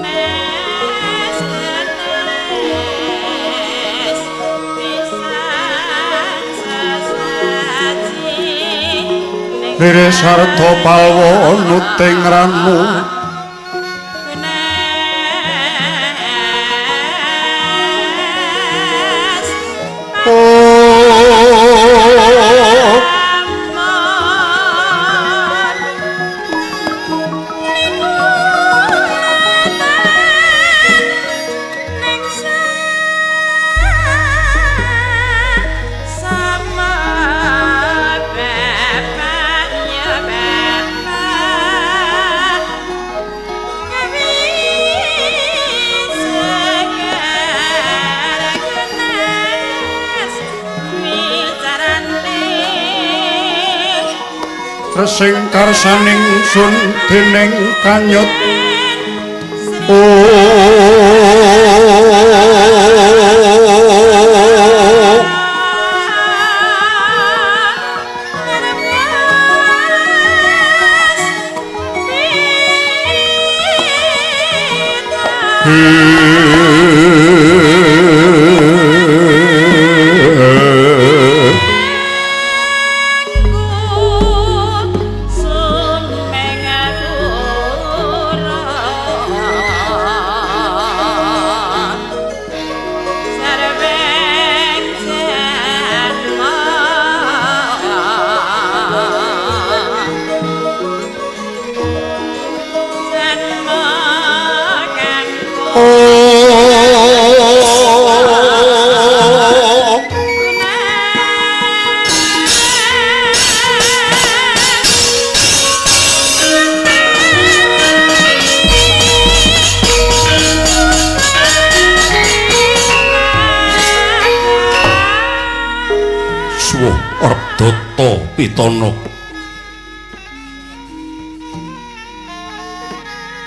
Man. Lire sarta palwa nuting ranu. Resing karsaning sun dening kanyut. Pitana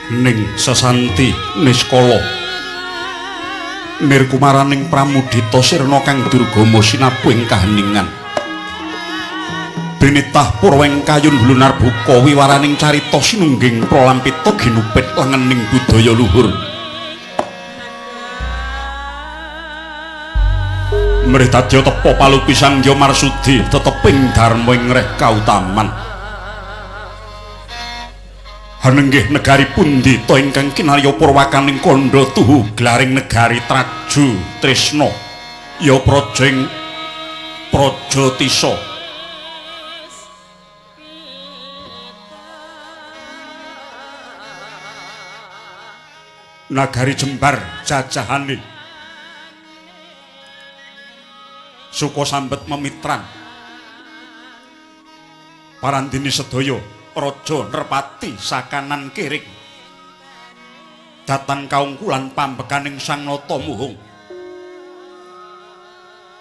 ning sesanti niskala nirkumaraning pramudita sirna kang durgama sinapu ing kaheningan binitah purwa ing kayun hulunar buka wiwaraning carita sinungging pralampita ginupit lengening budaya luhur. Mrih dadya tepa palupi Sangya Marsudi teteping dharma ing reh kautaman. Hanenggih negari pundi ta ingkang kinarya purwakaning kandha tuhu glaring negari Traju Tresna ya praja ing Prajatisa. Nagari jembar jajahane suka sambet memitran parandini sedaya raja nerpati sakanan kiring datang kaungkulan pambekaning Sang Nata Muhung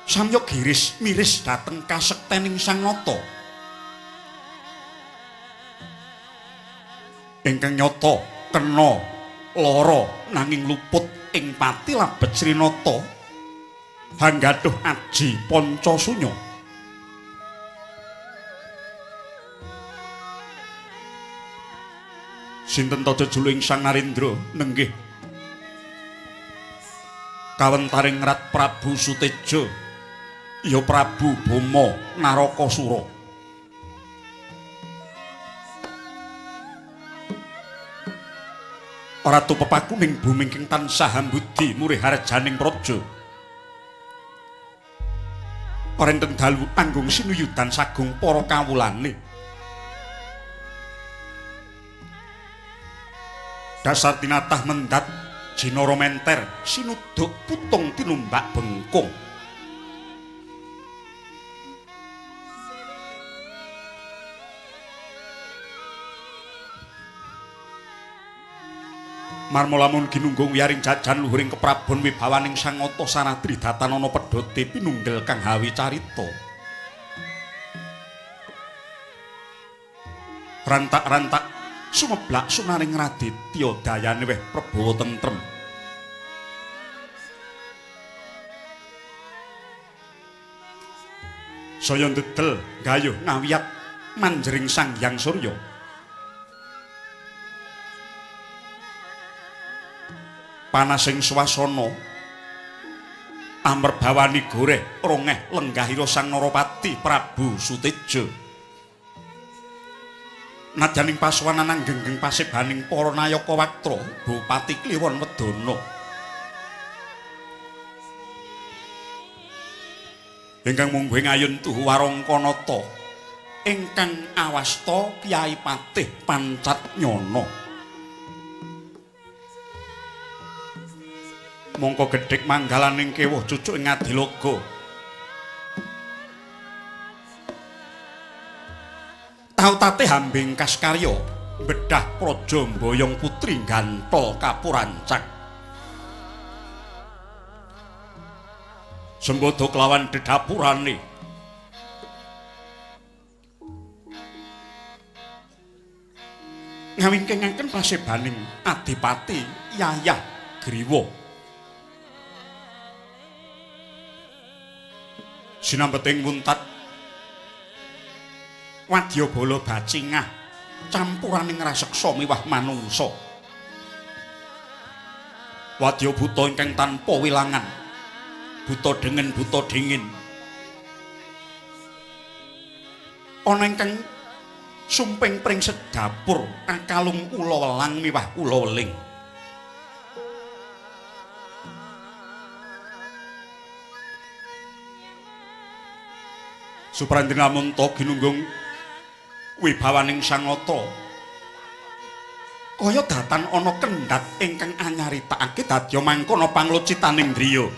samya giris miris dateng kasektening Sang Nata ingkang nyata kena lara nanging luput ing pati labet Srinata hanggaduh aji panca sunya. Sinten ta jejuluing Sang Narendra nenggih kawentaring Rat Prabu Suteja ya Prabu Boma Narakasura. Ratu pepakuning bumi ingkang tansah hambudi murih harjaning praja. Parenten dalu anggung sinuyudan sagung para kawulane. Dasar tinatah mendhat jinara menter sinuduk putung tinumbak bengkung. Marma lamun ginunggung wiyaring jajan luhuring keprabon wibawaning Sang Nata sanadri datanana pedhote pinunggel kang hawi carita. Rantak-rantak sumeblak sunaring raditya dayane weh prabawa tentrem. Saya ndedel gayuh ngawiyat manjering Sang Hyang Surya. Panasing swasana amerbawani goreh rongeh lenggahira Sang Narapati Prabu Suteja. Nadyaning pasuwanan genggeng pasebaning para nayaka Waktra Bupati Kliwon Wedana. Ingkang mungguh ing ayun tuhu Warangkanata ingkang awasta Kyai Patih Pancat Nyana. Mongko gedhek manggalaning kewuh cucuk ing adiloga. Tautate hambing kaskarya bedah praja mboyong putri gantol kapurancak. Sembodo kelawan dedapurane ngawingkingaken pasebaning Adipati Yayah Griwa. Sinambeting wuntat wadyabala bacingah campuraning raseksa miwah manungsa. Wadya buta ingkang tanpa wilangan, buta dengen buta dingin. Ana ingkang sumping pring sedapur akalung ula welang miwah ula weling. Supranding Amunta ginunggung wibawaning Sangata kaya datan ana kendhat ingkang anyaritakake dadya mangkono panglucitaning driya.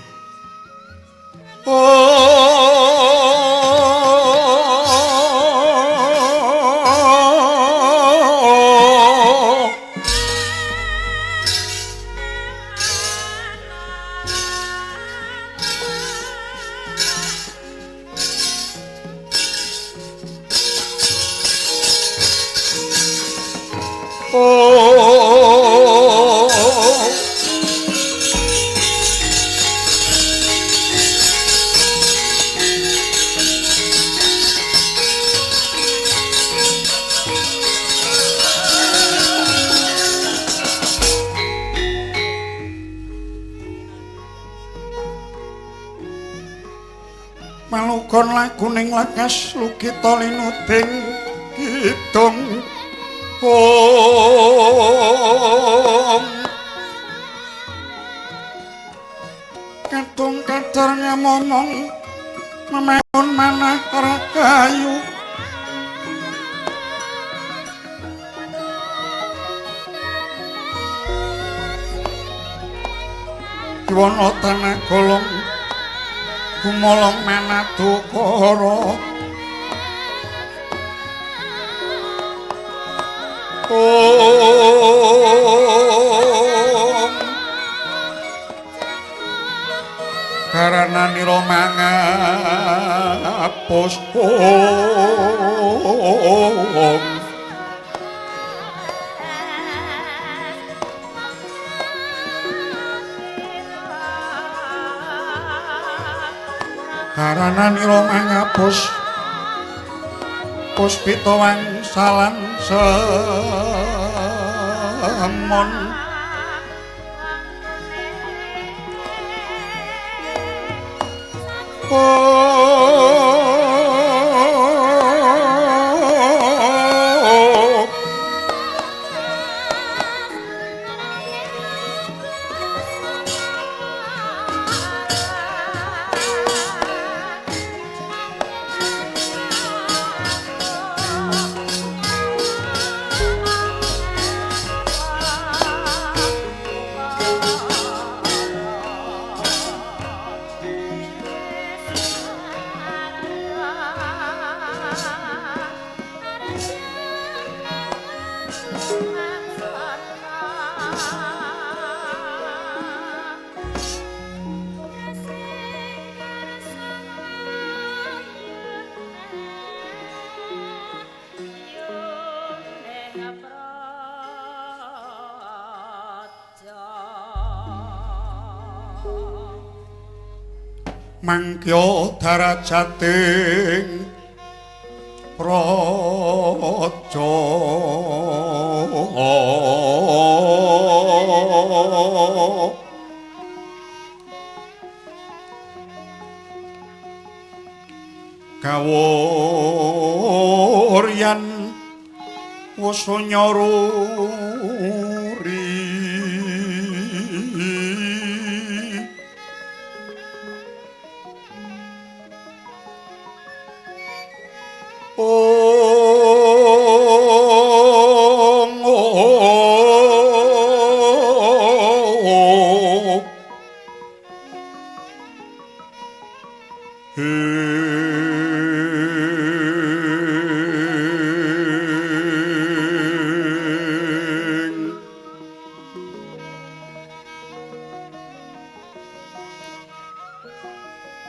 Malugon laguning lakas lukita linuding kidung. Om kadung kadar ngamomong memeun manah rahayu. Yuwana tanah golong gumolong manadukara. Om karana nira mangapus. Om karana nira mangapus puspita wangsalan semon. Mangkya darajating praja. Kawuryan Wasa nyoruri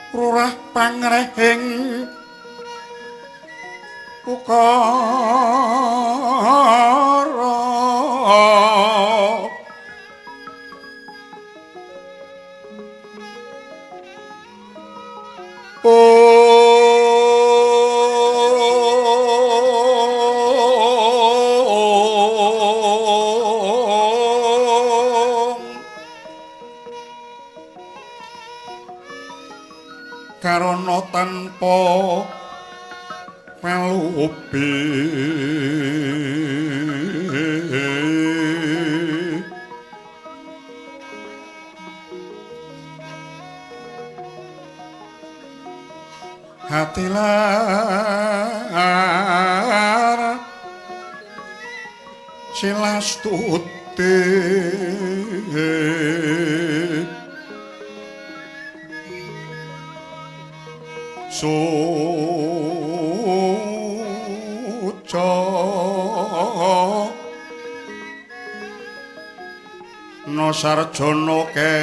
Rurah pangrehing ukara Karana tanpa palupi hati lara silastuti suca no sarjana kelu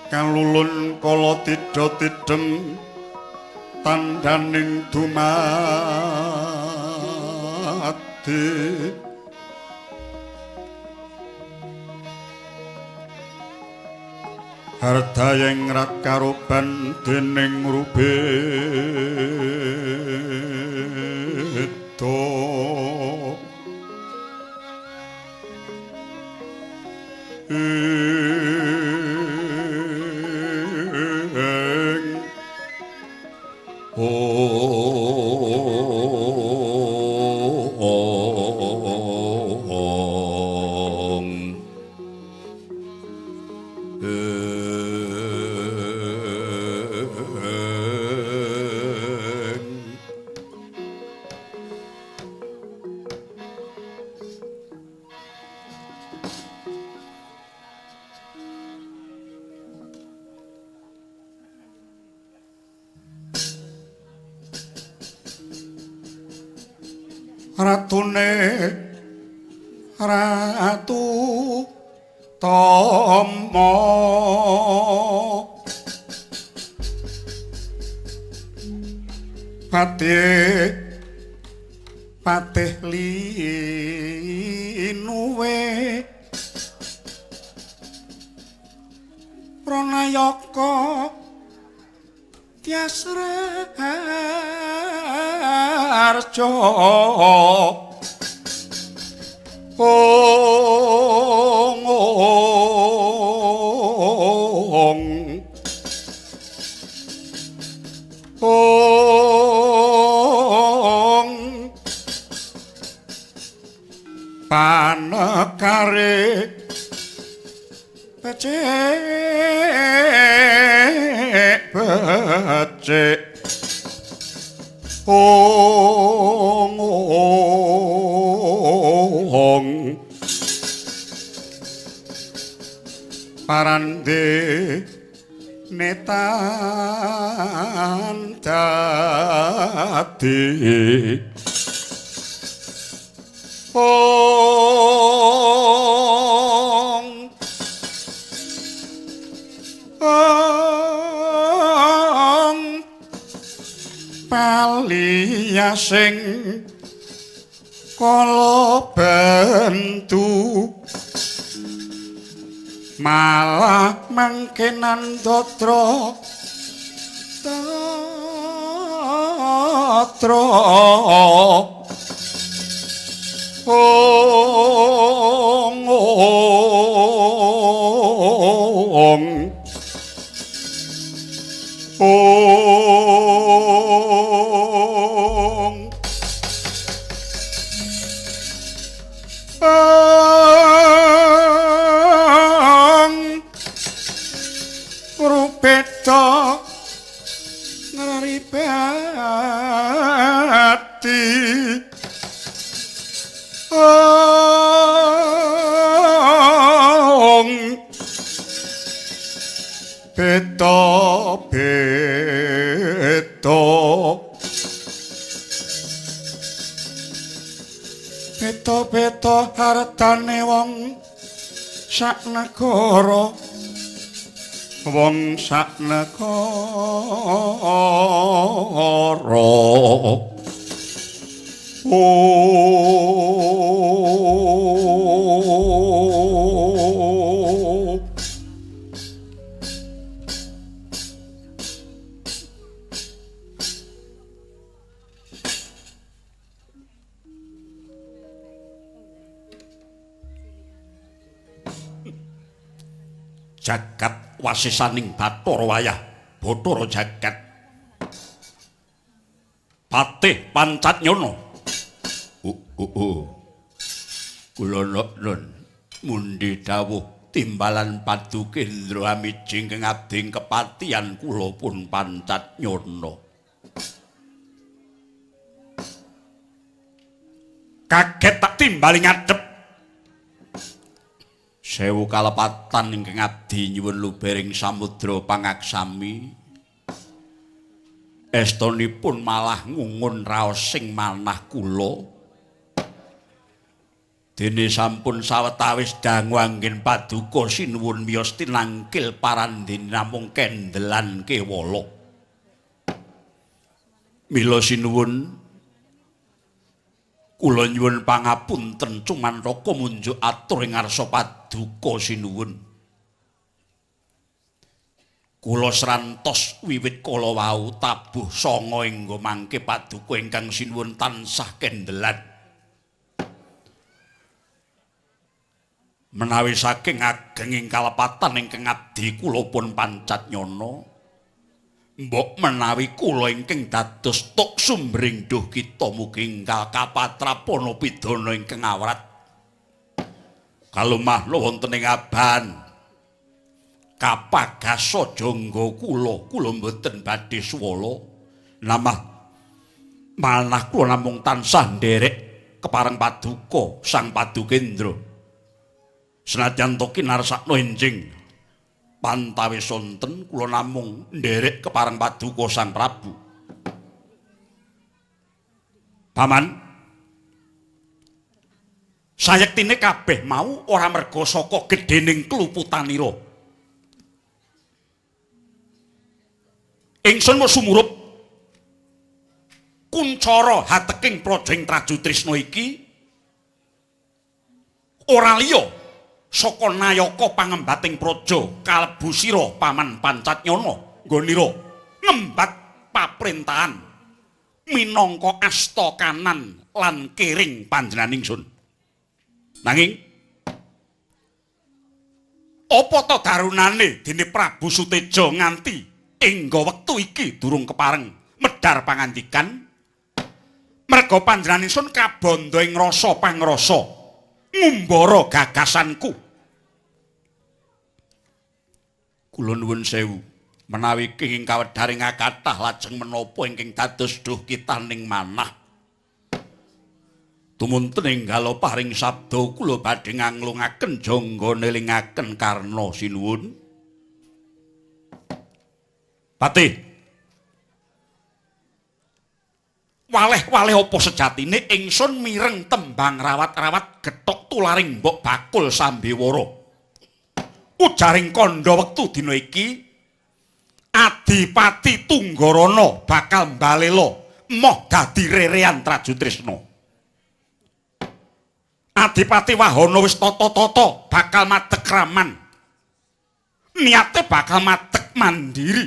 Kalulun kala tidha tidhem tandhaning dumadi hardayeng rat karoban dening rubeda Ratune Ratu Tama Patih patih linuwe Pranayaka Tyas Raharja Ong ong ong panekare becik becik ong ong parande netan dadi ong ong paliyasing kala bentu malah mangke nandatra Tatra ong ong ong ang rupeta ngripati ong beta beta beta beta hartane wong sak negara wong sak negara. Jagat wasisaning Bathara wayah Bathara jagat Patih Pancatnyana. Kula nun mundi dawuh timbalan Padukendra amiji ingkang abdi kepatihan kula pun Pancatnyana. Kaget tak timbali ngadhep. Sewu kalepatan ingkang abdi nyuwun lubering samudra pangaksami. Estonipun malah ngungun raos sing manah kula. Dene sampun sawetawis dangu anggen paduka sinuwun miyos tinangkil parandene namung kendelan kewala. Mila sinuwun kula nyuwun pangapunten cumantaka munjuk atur ing ngarsa paduka sinuwun. Kula srantos wiwit kala wau tabuh sanga hingga mangke paduka ingkang sinuwun tansah kendelan. Menawi saking agenging kalepatan ingkang abdi kula pun Pancatnyana, mbok menawi kula ingkang dados tuk sumbering duh kita mugi enggal kapatrapana pidana ingkang awrat. Kalumahna wonten ing aban kapagasa jangga kula, kula mboten badhe suwala. Namah manah kula namung tansah nderek kepareng paduka Sang Padukendra. Senajan to kinarsakna enjing pantawis sonten kula namung nderek kepareng paduka Sang Prabu. Paman, sayektine kabeh mau ora merga saka gedhening kluputanira. Ingsun mung sumurup kuncara hateking praja ing Trajutrisna iki ora liya saka nayaka pangembating praja kalebu sira Paman Pancatnyana nggonira ngembat paprentahan minangka asta kanan lan kiring panjenengan ingsun. Nanging apa ta darunane dene Prabu Suteja nganti engga wektu iki durung kepareng medhar pangandikan? Merga panjenengan ingsun kabandha ing rasa pangrasa ngumbara gagasanku. Kula nuwun sewu menawi kenging kawedharing kathah lajeng menapa ingkang dados duh kitaning manah. Tumunten enggal paring sabda kula badhe nganglungaken jangga nelingaken karna sinuwun. Patih, waleh-waleh apa sejatine ingsun mireng tembang rawat-rawat gethok tularing mbok bakul sambewara. Ujaring kandha wektu dina iki Adipati Tunggarana bakal mbalela moh dadi rerean Trajutrisna. Adipati Wahana wis tata-tata bakal madeg raman. Niate bakal madeg mandiri.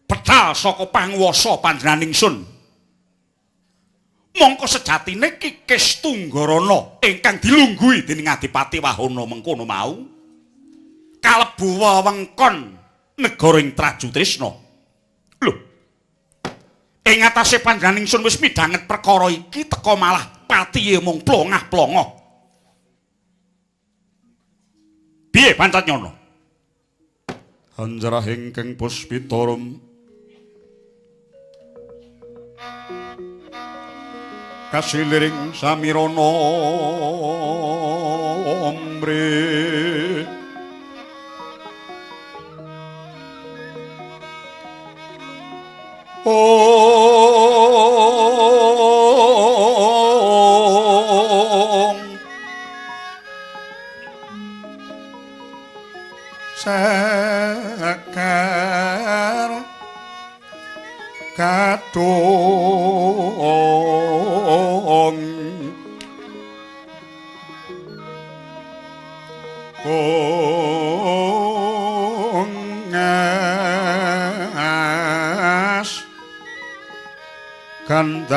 Betal saka panguwasa panjenengan ingsun. Mongko sejatine Kikis Tunggarana ingkang dilungguhi dening Adipati Wahana mengkono mau kalebu wewengkon negara ing Trajutrisna. Lho. Ing atase panjenengan ingsun wis midhanget perkara iki teka malah patihe mung plongah-plongoh. Piye Pancatnyana? Hanjarah ingkang puspitarum kasiliring samirana ombre ong sekar kadung kongas kandanyo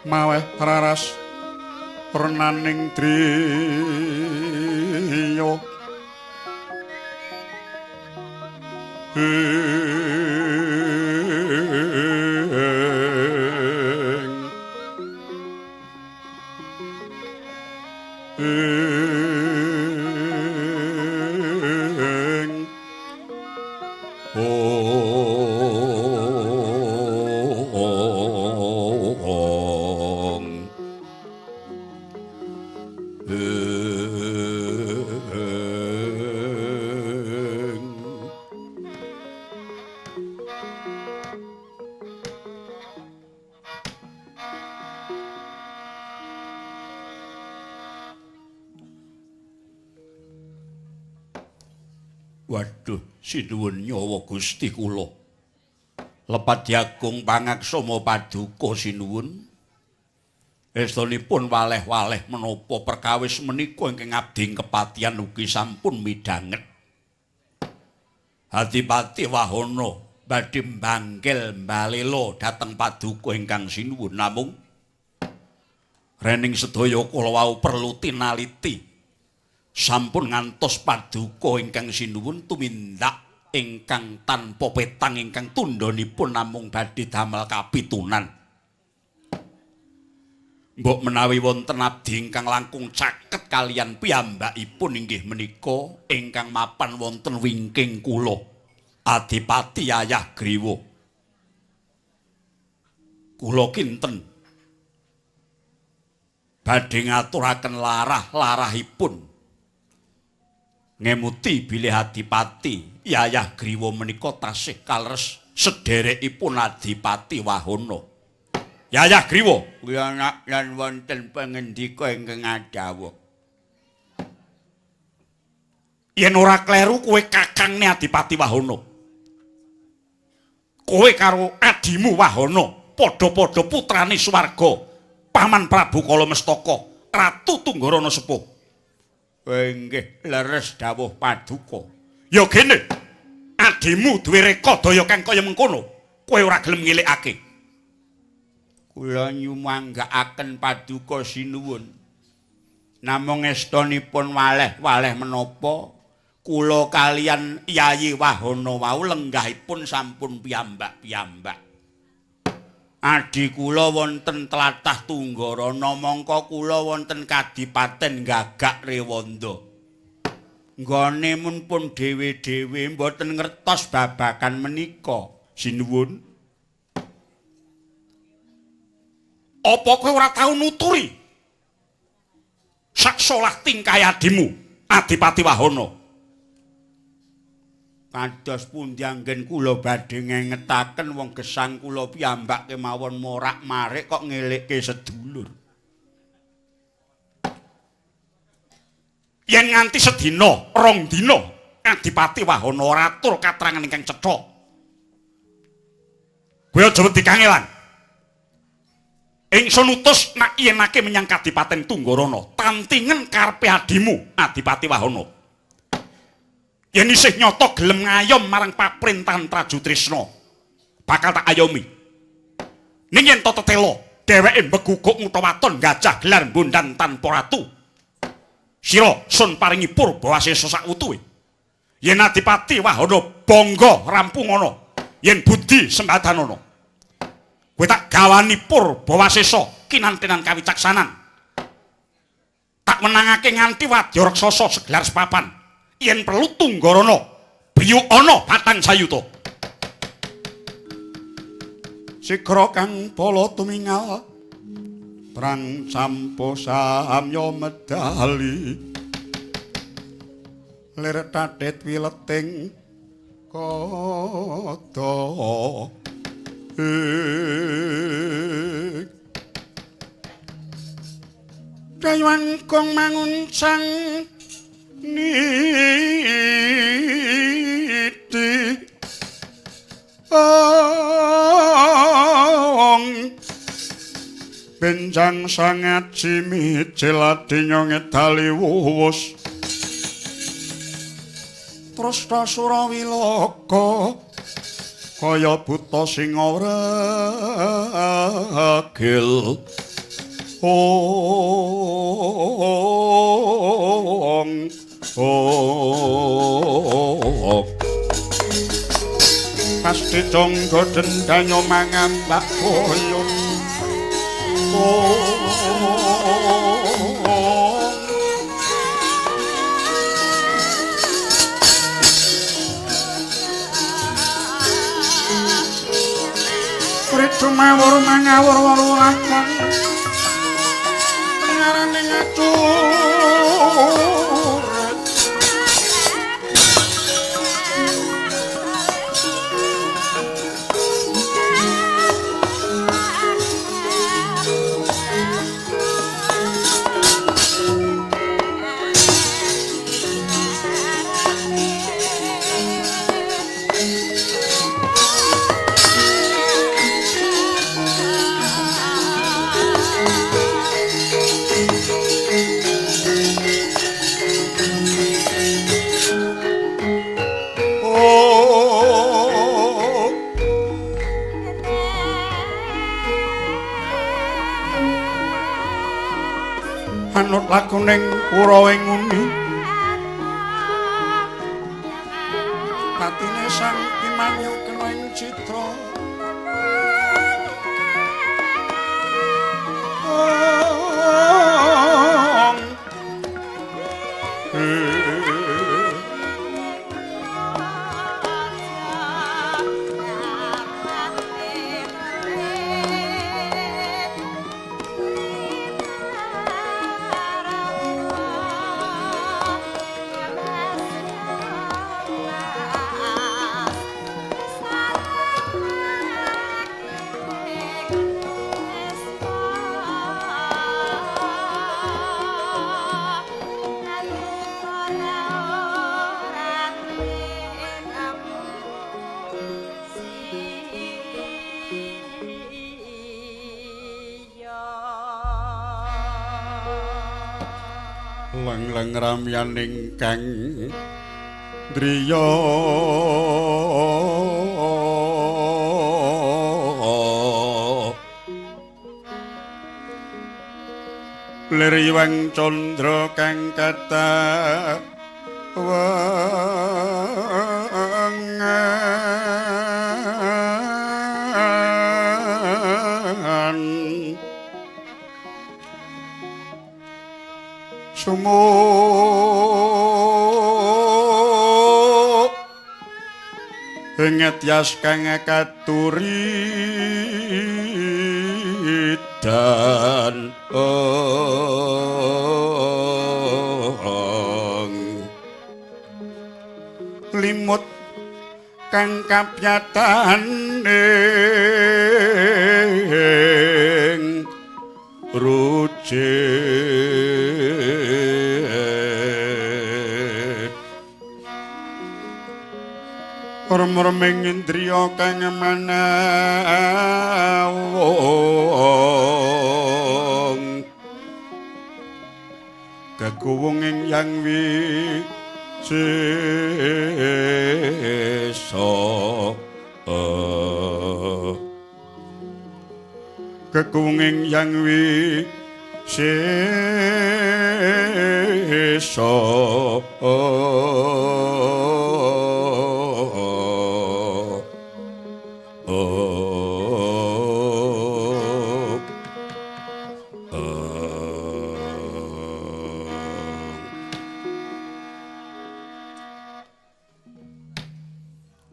maweh raras renaning driya ing ong ing. Waduh, sinuwun nyawa Gusti kula. Lepat jagung pangaksama paduka sinuwun. Estunipun waleh-waleh menapa perkawis menika ingkang abdi kepatihan ugi sampun midhanget. Adipati Wahana badhe mbangkel mbalela dhateng paduka ingkang sinuwun, namung rening sedaya kula wau perlu tinaliti. Sampun ngantos paduka ingkang sinuwun tumindak ingkang tanpa petang ingkang tundhonipun namung badhe damel kapitunan. Mbok menawi wonten abdi ingkang langkung caket kalian piyambakipun inggih menika ingkang mapan wonten wingking kula, Adipati Yayah Griwa. Kula kinten badhe ngaturaken larah-larahipun ngemuti bilih Adipati Yayah Griwa menika tasih kaleres sederekipun Adipati Wahana. Yayah Griwa, kula lan wonten pangendika ingkang adhawuh. Yen ora kleru kowe kakangne Adipati Wahana. Kowe karo adimu Wahana padha-padha putrane swarga Paman Prabu Kala Mestaka, Ratu Tunggarana Sepuh. Inggih, leres dawuh paduka. Ya gene, adimu duwe rekadaya kang kaya mengkono, kowe ora gelem ngilikake. Kula nyumanggaaken paduka sinuwun. Namung estunipun waleh-waleh menapa kula kalian Yayi Wahana wau lenggahipun sampun piyambak-piyambak. Adhi kula wonten tlatah Tunggarana, mongko kula wonten kadipaten Gagak Rewanda. Nggone mun pun dhewe-dhewe mboten ngertos babagan menika, sinuwun. Apa kowe ora tau nuturi sak solah tingkah adimu Adipati Wahana? Kados pundi anggen kula badhe ngengetaken wong gesang kula piyambak kemawon morak-marik kok ngelikke sedulur. Yen nganti sedina, rong dina, Adipati Wahana ora atur katrangan ingkang cetha. Kowe aja wedi kangelan. Ingsun utus nak yenake menyang Kadipaten Tunggarana, tantingen karepe adimu, Adipati Wahana. Yen isih nyata gelem ngayom marang paprintahan Trajutrisna, bakal tak ayomi. Ning yen to tetela, dheweke mbeguguk ngutha waton gajah gelar bondan tanpa ratu. Sira sun paringi purbawasesa sakwutuhe. Yen Adipati Wahana bangga rampungana, yen budi sembadanana. Kowe tak gawani purbawasesa kinantenan kawicaksanan. Tak menangake nganti wadya raksasa segelar sepapan. Yen perlu Tunggarana, biyukana batang sayuta. Sigra kang bala tumingal prang sampo samya medali lir tatit wileting kada Dayuangkung manguncang niti ong benjang sangat cimicil adinya ngedali wuwus terus Surawiloka kaya buta sing ora gil ong ong pasti jonggo dendanyo mangambak boyo Ritu mawur mangawur waru lakon ngarane ngatur. Anut lakuning pura ing nguni patine sang Bimanyu kena ing citra. Leng-leng ramyaning kang driya liriwang candra kang katawengan sumu inget yas kang katuri dan ong limut kang kapyatane rucing. Rem-reming indriya kang menawung kekuwung ing yang wisesa kekuwung ing yang wisesa.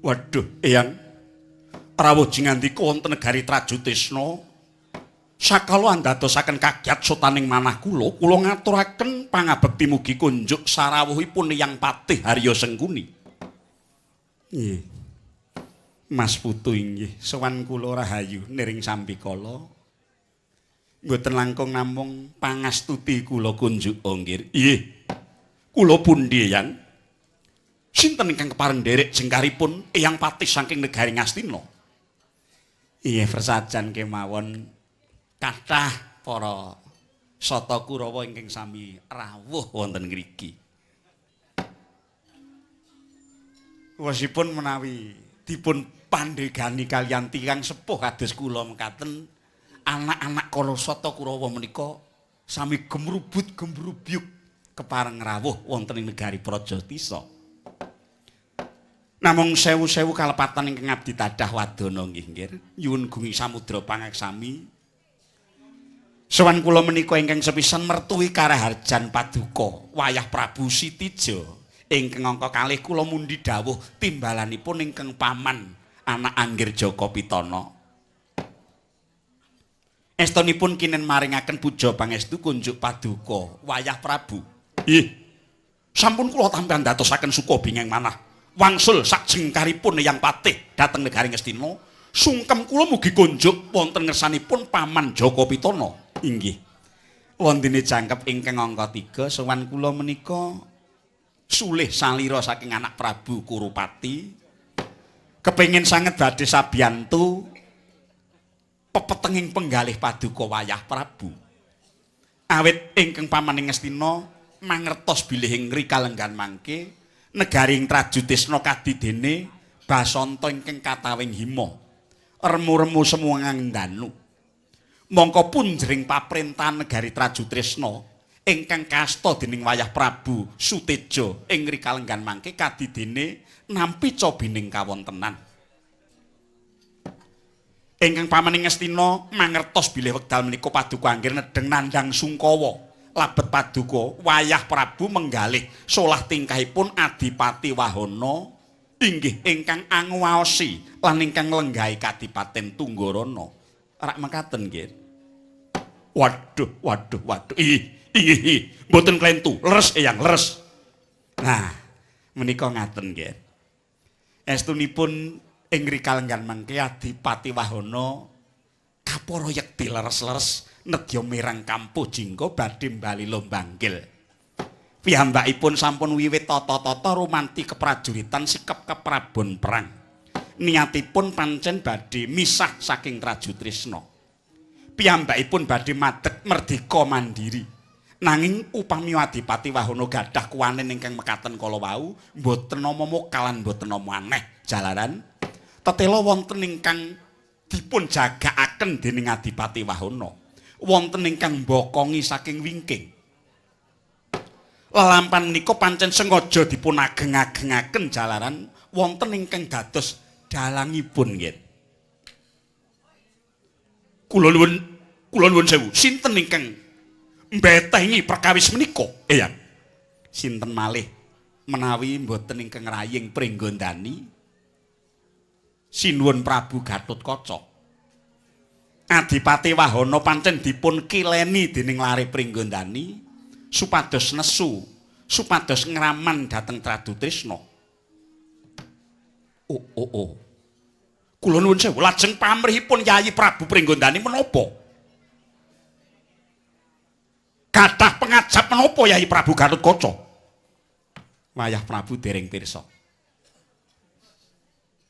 Waduh, Eyang. Rawuh jingandika wonten negari Trajutrisna. Sakala andadosaken kagyat sotaning manah kula, kula ngaturaken pangabekti mugi kunjuk sarawuhipun Eyang Patih Harya Sengkuni. Nggih. Mas Putu inggih, sowan kula rahayu niring sambikala. Mboten langkung namung pangastuti kula kunjuk nggih. Nggih. Kula pundi, Eyang? Sinten ingkang kepareng nderek jengkaripun Eyang Patih saking negari Ngastina? Iya, prasajan kemawon kathah para Sata Kurawa ingkang sami rawuh wonten ngriki. Wosipun menawi dipun pandhegani kaliyan tiyang sepuh kados kula mekaten, anak-anak kala Sata Kurawa menika sami gemrubut gemrubyuk kepareng rawuh wonten ing negari Prajatisa. Namung sewu-sewu kalepatan ingkang abdi tadah wadana nggih nggih. Nyuwun gungi samudra pangaksami. Sowan kula menika ingkang sepisan mertuwi karaharjan paduka wayah Prabu Sitija ingkang angka kalih kula mundi dawuh timbalanipun ingkang paman anak Anggir Jaka Pitana. Estunipun kinen maringaken puja pangestu kunjuk paduka wayah Prabu. Nggih. Sampun kula tampi andadosaken suka bingeng manah. Wangsul sakjengkaripun Eyang Patih dhateng negari Ngastina, sungkem kula mugi kunjuk wonten ngersanipun Paman Jaka Pitana. Inggih. Wontene jangkep ingkang angka 3 sowan kula menika sulih salira saking anak Prabu Kurupati. Kepengin sanget badhe sabiyantu pepetenging penggalih paduka wayah Prabu. Awit ingkang paman ing Ngastina mangertos bilih ing rikalenggan mangke negari ing Trajutrisna kadidene basanta ingkang katawing hima remu-remu semuangang danu. Mongko punjering paprentahan negari Trajutrisna ingkang kasta dening wayah Prabu Suteja ing rikalenggan mangke kadidene nampi cobining kawontenan. Ingkang paman ing Ngastina mangertos bilih wekdal menika paduka Anggir nedheng nandhang sungkawa labet paduka wayah Prabu menggalih solah tingkahipun Adipati Wahana inggih ingkang anguwaosi lan ingkang nglenggahi Kadipaten Tunggarana. Rak mekaten nggih. Waduh, waduh, waduh. Ih, inggih, mboten klentu. Leres Eyang, leres. Nah, menika ngaten nggih. Estunipun ing rikalenggan mangke Adipati Wahana kapara yekti leres-leres nedya mirang kampuh jingga badhe bali Lombangkil. Piyambakipun sampun wiwit tata-tata rumanti keprajuritan sikep keprabon perang. Niatipun pancen badhe misah saking Trajutrisna. Piyambakipun badhe madeg merdika mandiri. Nanging upami Adipati Wahana gadah kuwanen ingkang mekaten kala wau, mboten nama mokal lan mboten nama aneh jalaran tetela wonten ingkang dipun jagakaken dening Adipati Wahana. Wonten ingkang mbokongi saking wingking. Lelampan menika pancen sengaja dipun ageng-agengaken jalaran wonten ingkang dados dalangipun nggih. Kula nuwun sewu, sinten ingkang mbetengi perkawis menika, Eyang? Sinten malih menawi mboten ingkang raying Pringgondani Sinuwun Prabu Gatotkaca. Adipati Wahana pancen dipun kileni dening lare Pringgondani supados nesu, supados ngraman dhateng Trajutrisna. Oh, oh, oh. Kula nuwun sewu, lajeng pamrihipun Yayi Prabu Pringgondani menapa? Kathah pengajap menapa Yayi Prabu Gatotkaca? Wayah Prabu dereng pirsa.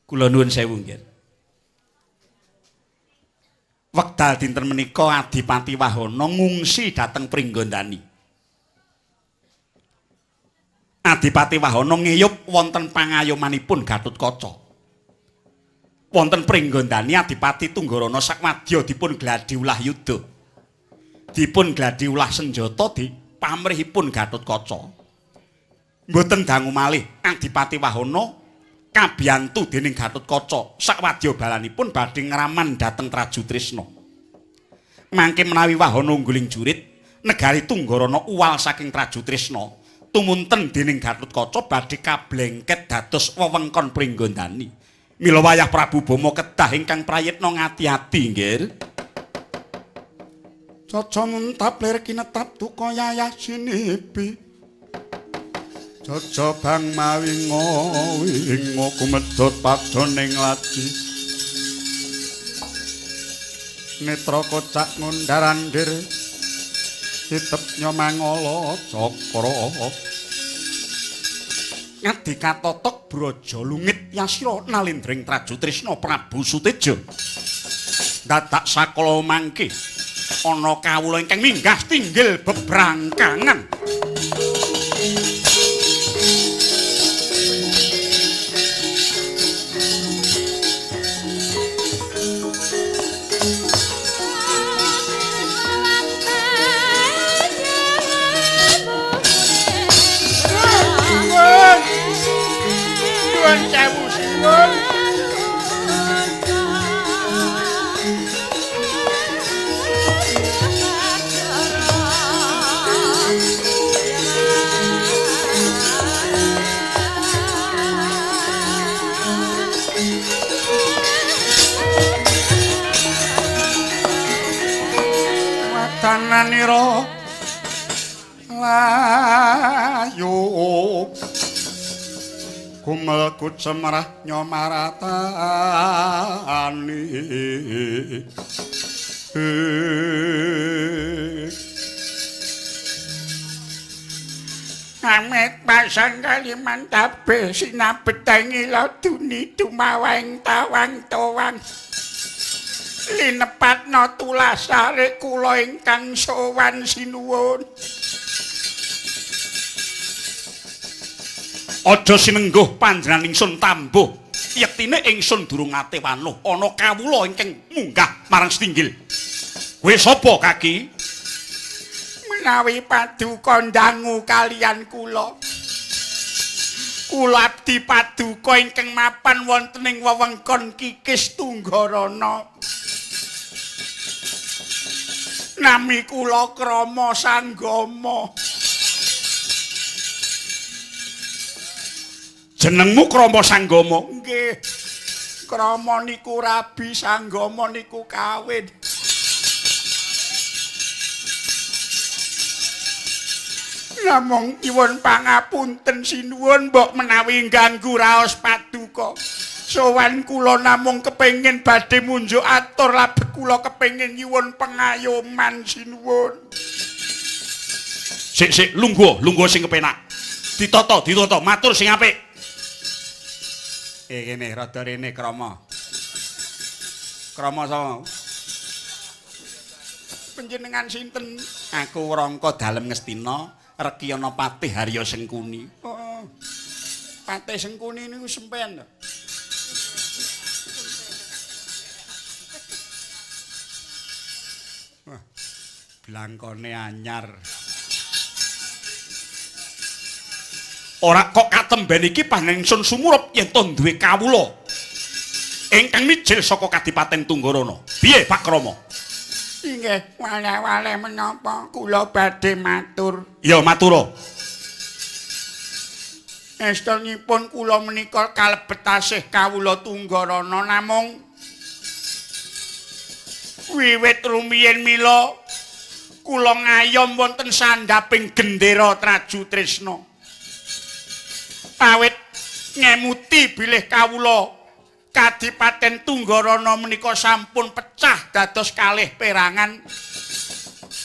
Kula nuwun sewu nggih. Wekdal dinten menika Adipati Wahana ngungsi dhateng Pringgondani. Adipati Wahana ngeyup wonten pangayomanipun Gatotkaca. Wonten Pringgondani Adipati Tunggarana sakwadya dipun gladi ulah yuda. Dipun gladi ulah senjata dipamrihipun Gatotkaca. Mboten dangu malih Adipati Wahana kabiyantu dening Gatotkaca sakwadya balanipun badhe ngraman dhateng Trajutrisna. Mangke menawi Wahana ngguling jurit, negari Tunggarana uwal saking Trajutrisna, tumunten dening Gatotkaca badhe kablengket dados wewengkon Pringgondani. Mila wayah Prabu Bama kedah ingkang prayitna ngati-ati nggih. Caca muntap lir kinetap duka yayah sinipi. Caca bang mawinga winga kumedhot padhaning laji. Netra kocak ngundar-andir titep nyomangala cakra. Ngadi katotok braja lungit yasira nalindring Trajutrisna Prabu Suteja. Dadak sakala mangke ana kawula ingkang minggah tinggil bebrangkangan. Watananira layu kumel kucemrah nyomaratani. Amet pasang Kalimantabe sinabetangi laduni dumaweng tawang towang linepatna tulasare kula ingkang sowan sinuwun. Aja sinengguh panjenengan ingsun tambuh. Yektine ingsun durung ate wanuh ana kawula ingkang munggah marang setinggil. Kowe sapa, Kaki? Menawi paduka ndangu kalian kula. Kula abdi paduka ingkang mapan wonten ing wewengkon Kikis Tunggarana. Nami kula Krama Sanggama. Jenengmu Krama Sanggama? Nggih. Krama niku rabi, Sanggama niku kawin. Namung nyuwun pangapunten sinuwun mbok menawi ngganggu raos paduka. Sowan kula namung kepengin badhe munjuk atur labet kula kepengin nyuwun pengayoman sinuwun. Sik sik lungguh, lungguh sing kepenak. Ditata, ditata, matur sing apik. Kene rada rene Krama. Krama sapa? Panjenengan sinten? Aku Wrangka dalem Ngastina, Rekiyana Patih Harya Sengkuni. Oh. Patih Sengkuni niku sampean to? Wah, blangkone anyar. Ora kok katemben iki panjenengan ingsun sumurup yen to duwe kawula ingkang mijil saka Kadipaten Tunggarana. Piye Pak Krama? Inggih, wale-wale menapa kula badhe matur. Ya matura. Estunipun kula menika kalebet tasih kawula Tunggarana namung wiwit rumiyin mila kula ngayom wonten sandhaping gendera Trajutrisna. Awit ngemuti bilih kawula Kadipaten Tunggarana menika sampun pecah dados kalih perangan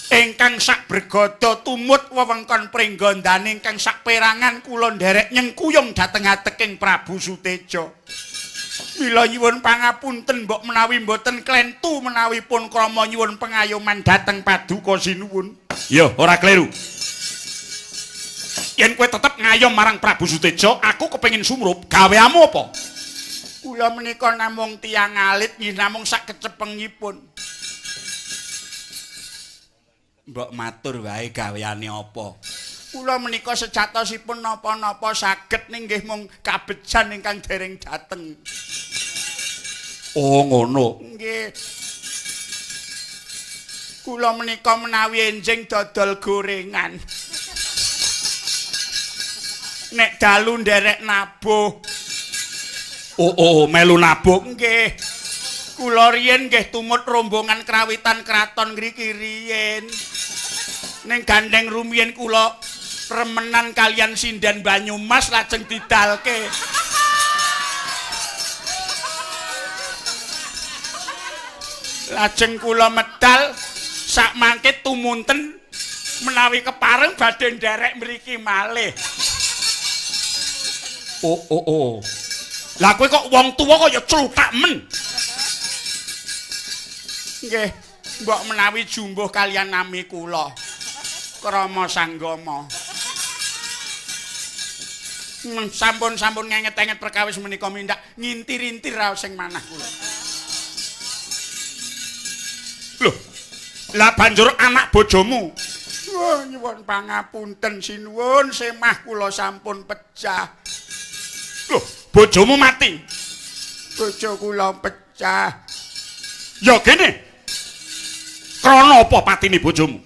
ingkang sak bregodo tumut wewengkon Pringgondani ingkang sak perangan kula nderek nyengkuyung dhateng ateking Prabu Suteja. Mila nyuwun pangapunten mbok menawi mboten klentu menawi pun krama nyuwun pengayoman dhateng paduka sinuwun. Ya, ora kleru. Yen kowe tetep ngayom marang Prabu Suteja, aku kepengin sumrup. Gaweamu apa? Kula menika namung tiyang alit nggih namung sak kecepengipun. Mbok matur wae gaweane apa? Kula menika sejatosipun napa-napa saged ning nggih mung kabejan ingkang dereng dhateng. Oh, ngono. Nggih. Kula menika menawi enjing dodol gorengan. Nek dalu nderek nabuh. Oh, oh, melu nabuh. Nggih. Kula riyen nggih tumut rombongan krawitan kraton ngriki riyen. Ning gandeng rumiyin kula remenan kalian sinden Banyumas lajeng didalke. Lajeng kula medal sak mangke tumunten menawi kepareng badhe nderek mriki malih. Oh, oh, oh. Lah kowe kok wong tuwa kaya cluthak men. Nggih, mbok menawi jumbuh kalian nami kula. Krama Sanggama. Sampun-sampun ngenget-enget perkawis menika mindak ngintir-intir raos sing manah kula. Loh, lah banjur anak bojomu? Wah, nyuwun pangapunten sinuwun, semah kula sampun pecah. Loh, bojomu mati? Bojo kula pecah. Ya gene. Krana apa patine bojomu?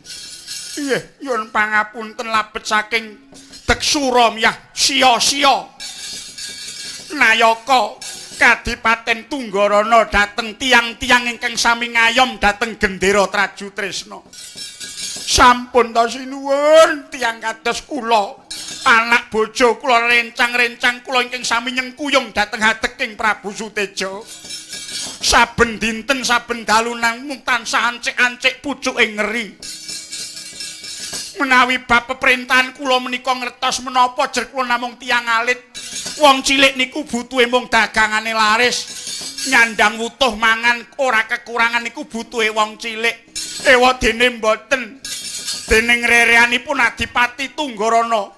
Nggih, nyuwun pangapunten labet saking Deksura miyah sia-sia. Nayaka Kadipaten Tunggarana dhateng tiyang-tiyang ingkang sami ngayom dhateng gendera Traju Tresna. Sampun ta sinuwun tiyang kados kula, anak bojo kula rencang-rencang kula ingkang sami nyengkuyung dhateng hateking Prabu Suteja. Saben dinten saben dalu namung tansah ancik-ancik pucuke ngeri. Menawi bab peperintahan kula menika ngertos menapa jer kula namung tiyang alit. Wong cilik niku butuhe mung dagangane laris, nyandang wutuh mangan ora kekurangan niku butuhe wong cilik. Ewa dene mboten. Dening rereanipun Adipati Tunggarana,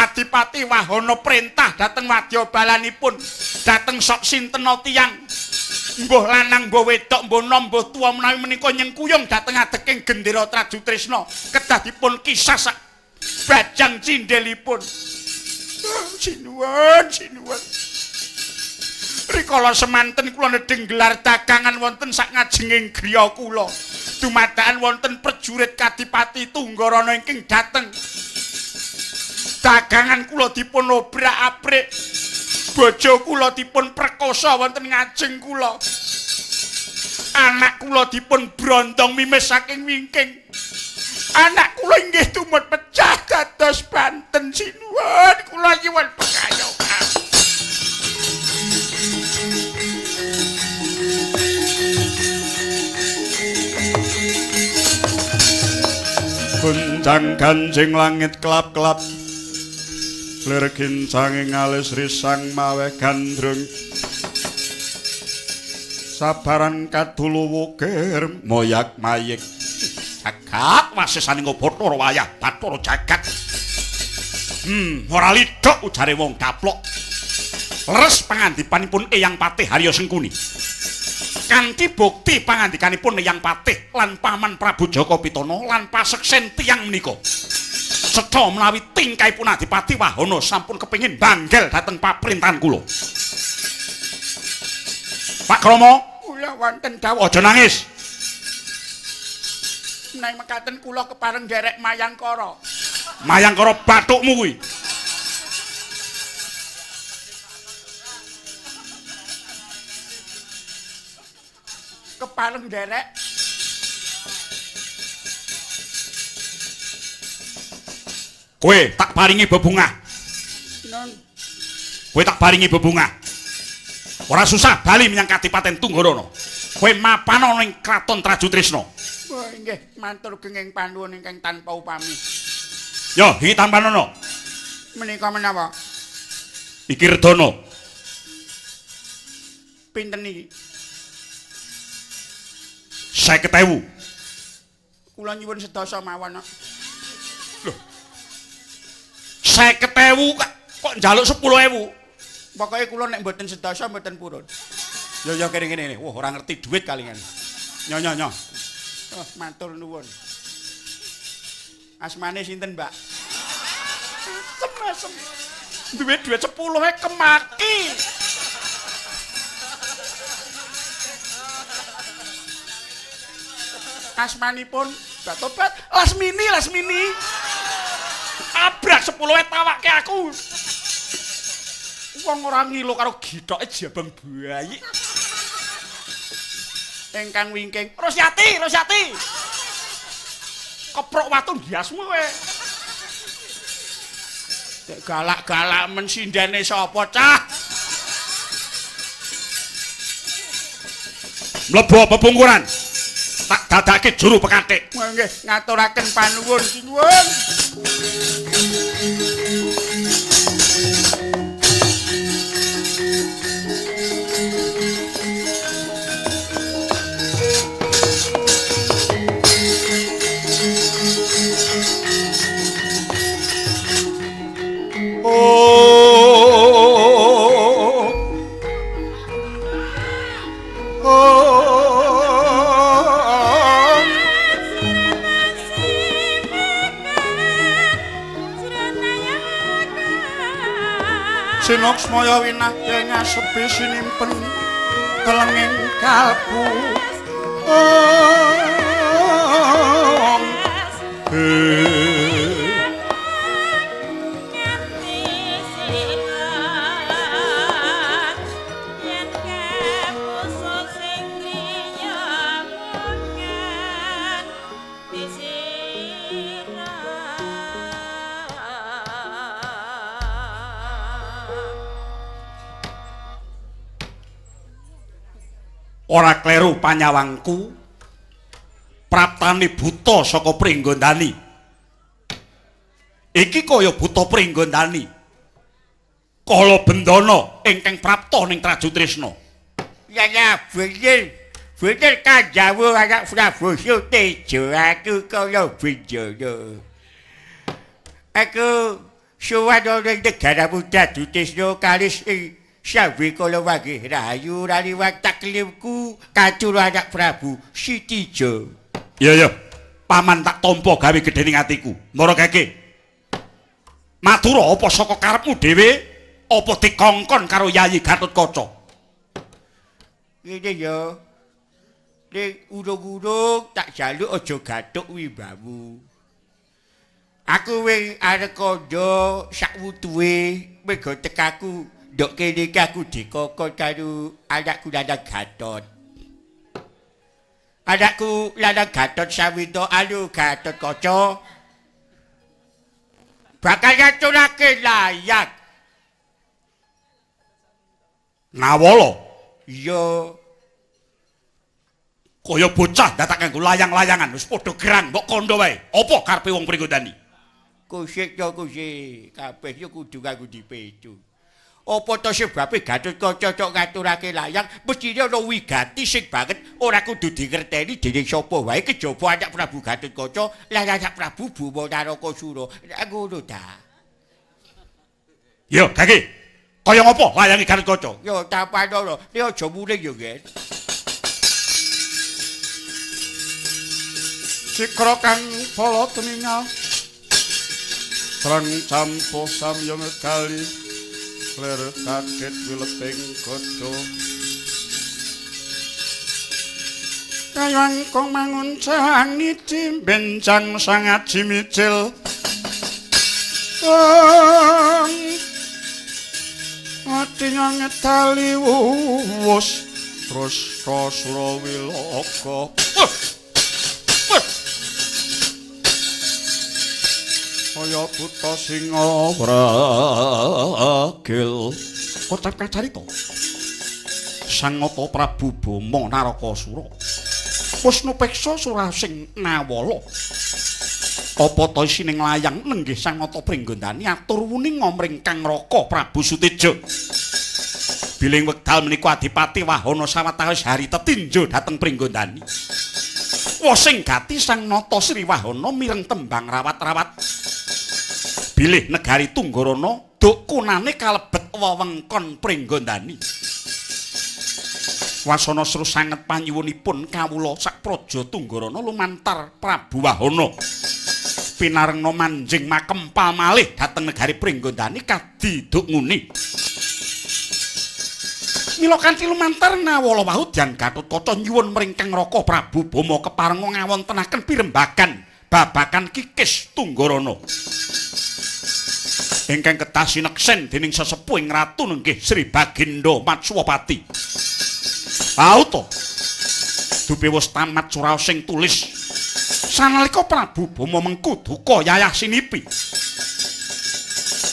Adipati Wahana perintah dhateng wadyabalanipun, dhateng sok sintena tiyang, mbuh lanang mbuh wedok mbuh nom mbuh tuwa menawi menika nyengkuyung dhateng adeking gendera Traju Tresna kedah dipun kisah sak bajang cindelipun. Sinuwun, sinuwun. Rikala semanten kula nedhing gelar dagangan wonten sak ngajenging griya kula. Dumadakan wonten prajurit Kadipati Tunggarana ingkang dhateng. Dagangan kula dipun obrak-abrik. Bojo kula dipun perkosa wonten ngajeng kula. Anak kula dipun brondong mimis saking wingking. Anak kula inggih tumut pecah dados Banten sinuwun. Kula nyuwun pengayoman. Gonjang ganjing langit kelap-kelap, lir gincange ngalis risang maweh gandrung. Sabaran kadulu wukir moyak mayik. Jagat wasesaning Bathara wayah Bathara jagat. Ora lidhok ujare wong daplok. Leres pangandipanipun Eyang Patih Harya Sengkuni. Kanthi bukti pangandikanipun Eyang Patih lan Paman Prabu Jaka Pitana lan paseksen tiyang menika. Cetha menawi tingkahipun Adipati Wahana sampun kepengin banggel dhateng paprintahan kula. Pak Krama, kula wonten dawuh. Aja nangis. Menawi mekaten kula kepareng nderek Mayangkara. Mayangkara bathukmu kuwi. Kepareng nderek kowe tak paringi bebungah. Non. Kowe tak paringi bebungah. Ora susah bali menyang Kadipaten Tunggarana. Kowe mapana ning Kraton Traju Tresna. Oh inggih, matur genging panuwun ingkang tanpa upami. Yo, iki tampanono. Menika menapa? Iki redana. Pinten iki? 50.000. Kula nyuwun sedasa mawon. Lho. 50.000 kok njaluk 10.000? Pokoke kula nek mboten sedasa mboten purun. Yo yo kene kene. Wah, ora ngerti duit kalingan. Nyo nyo nyo. Oh, matur nuwun. Asmane sinten, Mbak? Asem asem. Duit duit 10 e kemaki. Asmanipun Mbak Tobat, Lasmini, Lasmini. Abrak 10 e tawake aku. Wong ora ngilo karo githoke jabang bayi. Ingkang wingking Rosyati, Rosyati. Keprok watu ndiasmu kowe. Dek galak-galak men sindene sapa cah? Mlebu pepungkuran. Tak dadake juru pekatik. Nggih, ngaturaken panuwun sinuwun. Sinoksmaya winahya ngasepi sinimpen telenging kalbu. Ora kleru panyawangku, praptane buta saka Pringgondani. Iki kaya buta Pringgondani. Kala bendana ingkang prapta ning Trajutrisna. Ya ya, bener. Bener kanjawa anak Prabu Sutejo aku kaya bendana. Aku sowan ing negara Trajutrisna kalis ing sawe kala wangi rahayu raliwat taklimku kacur anak Prabu Sitijo. Iya iya, paman tak tampa gawe gedhening atiku. Mara keke. Matura apa saka karepmu dhewe apa dikongkon karo Yayi Gatotkaca? Ngene ya. Ning urung-urung tak jaluk aja gathuk wibawu. Aku wing arep kandha sakwutuhe mega tekaku ndok kene iki aku dikokon karo anakku Lanang Gatot. Anakku Lanang Gatot sawita anu Gatotkaca bakal ngaturake layak. Nawala? Iya. Kaya bocah dadak nganggo layang-layangan wis padha gerang mbok kandha wae. Apa karepe wong Pringgondani? Kusik to kusik, kabeh yo kudu kanggo dipecu. Apa to sebabe Gatotkaca cok ngaturake layang mestine ana wigati sing banget ora kudu dingerteni dening sapa wae kejaba anak Prabu Gatotkaca lan anak Prabu Buma Narakasura. Ngono ta. Yo, Kaki. Kaya ngopo layange Gatotkaca? Yo tapanono, nek aja muring yo, Ngen. Cikra kang pala tumingal. Trang campuh samya ngegali. Ler kaget wileting godho kayangkung manguncang niti bencang sangaji micil ati ngedali wuwus terus kasura wiloka. Kaya buta singa wragil. Kocap kacarita. Sangata Prabu Bama Narakasura wis nupeksa surasing Nawala. Apa ta isining layang nenggih Sangata Pringgondani atur wuning ngomring Kang Raka Prabu Suteja. Bilih wekdal menika Adipati Wahana sawetawis hari tetinjo dhateng Pringgondani. Wosing gati Sang Nata Sri Wahana mireng tembang rawat-rawat. Bilih negari Tunggarana dukunane kalebet wewengkon Pringgondani. Wasana sru sanget panyuwunipun kawula sak praja Tunggarana lumantar Prabu Wahana. Pinarengna manjing makempal malih dhateng negari Pringgondani kadi duk nguni. Mila kanthi lumantar Nawala Wahudyan Gatotkaca nyuwun mring Kang Raka Prabu Bama keparenga ngawontenaken pirembagan babagan kikis Tunggarana. Ingkang kedah sineksen dening sesepuhing ratu nenggih Sri Baginda Matswapati. Auto. Dupe wis tamat suraos sing tulis. Sanalika Prabu Bama mengku duka yayah sinipi.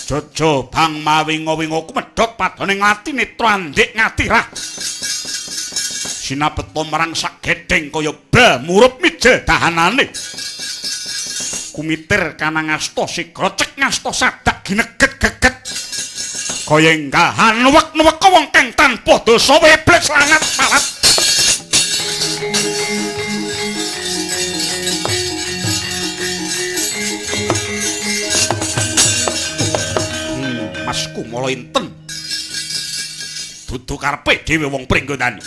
Jojo bang mawinga-winga kumedhot padane ngati netra andik ngatirah. Sinabeta marang sak gedheng kaya bal murup mijil dahanane. Kumitir kanang asta sigrocek ngasta sadak gineget geget. Kaya enggahan nuwek-nuwek wong kang tanpa dosa weblek langat palat. Mas Kumala inten dudu karepe dhewe wong Pringgondani.